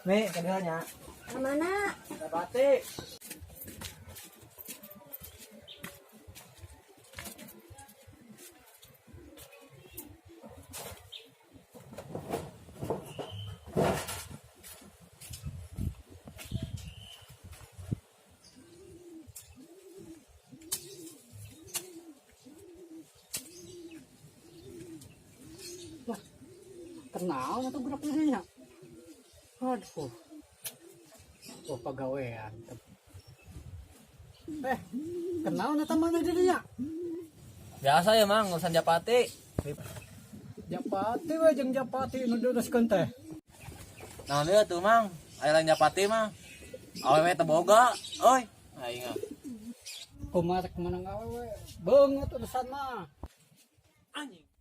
Nih, keduanya. Mana? Japati. Kenal atau gerak nya. Aduh. Oh, pagawean. Eh, kenal na mana dirinya? Biasa ya, Mang, urusan Japati. Japati we jeung Japati nu diuruskeun teh. Nah, dia tuh, Mang. Aya lain Japati mah. Awewe teu boga, euy. Aing ah. Kumaha rek menang awewe? Beungeut urusan mah. Anjing.